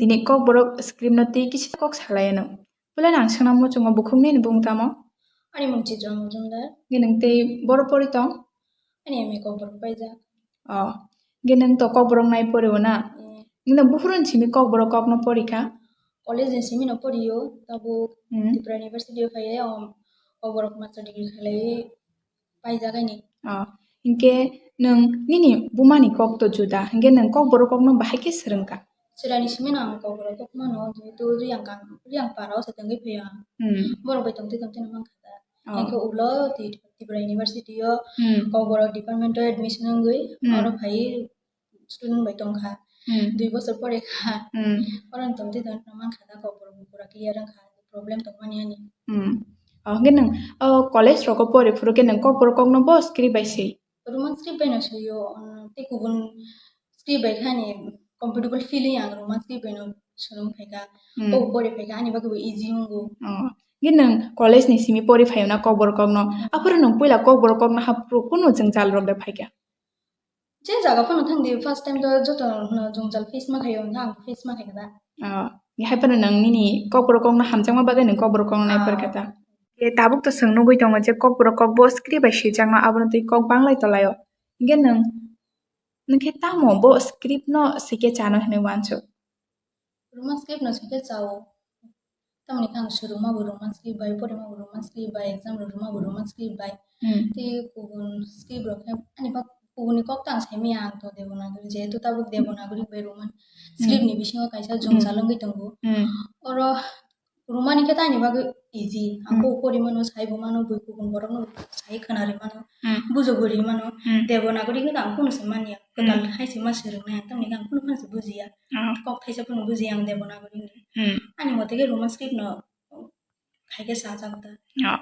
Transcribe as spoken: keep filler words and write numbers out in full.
Tini Kokborok script no tei kisa kok salai ano. Puila ang swnam muchungo bukhuk nini bumung tamo? Ani mung Chitra Majumdar. Nge nwng tei boro pori tong? Ani M A Kokborok paijak. Oh. Nge nwng to Kokborok nai pori o na? Eh. Nge nwng buphuru ni simi Kokborok kok no pori kha? College ni simi no pori o, tabuk Hmm. Tripura University o phai o, Kokborok master degree khlai paijak ani. Oh. Hinkhe nwng nini buma ni kok to juda, hinkhe nwng Kokborok kok no bahai khe swrwng kha? Chwrai ni simi no ang Kokborok kok mano, jehetu Riyang kang, Riyang para o se tongwi phai o ang. Hmm. Borok bai tongtwi tongtwi no mankha da. Oh. Hinkhe ulo Ti-, Tripura University o Hmm. Kokborok department o admission wngwi Hmm. oro phai student bai tongkha. Hmm. Dui bosor pore kha. Hmm. Oro tongtwi tongtwi no mankha da Kokborok pura clear wngkha. Problem tongmani ani. Hmm. Oh, hinkhe nwng, oh, college rogo pore phuru khe nwng Kokborok kok no bo script bai swi? Roman script bai no swi o, um, tei kubun script bai khe ani comfortable feel ya ang Roman script bai no swrwng phaikha. Hmm. Bo pore phaikha ani bagwi bo easy wngo. Oh. Hinkhe nwng college ni simi pori phaio na Kokborok kok no. Hmm. Aphuru nwng puila Kokborok kok no haphuru kunu jwngjal rok de phaikha? Je jaga phano thang di, first time to joto no jwngjal face ma khaio, hwnkhe ang face ma khaikha da. Oh, hai phano nwng nini Kokborok kok no hamjakma bagwi nwng Kokborok kok no nai Ah. pori kha da. Tei tabuk to chwng nugwi tongo je Kokborok kok bo script bai swijakma, abono twi kok banglai tolai o. Hinkhe nwng, nwng khe tamo bo script no swikhe chano hinwi uansuk? Roman script no swikhe chao. Tamoni khe ang swrwngma bo Roman script bai, porima bo Roman script bai, exam rwma bo Roman script bai. Hmm. Tei kubun script rok khe ani bak kubun ni kok ta ang sai manya, ang to Devanagari, jehetu tabuk Devanagari bai Roman Hmm. script ni bisingo kaisa Hmm. jwngjal wngwi tongo. Hmm. Oro Romani khe ta ani bagwi easy. Ang Hmm. kok pori mano, sai bo mano, bui kubun borok no sai khwnari mano, Hmm. bujo bo ri mano. Hmm. Devanagari khe ta ang kunu se manya. Hmm. Kwtal hai se ma swrwng nai, ang tamni khe ang kunu phano se bujiya. Ah. Kok thaisa phano bujiya ang Devanagari ni. Hmm. Ani mote khe Roman script no khai khe sajak da. Ah.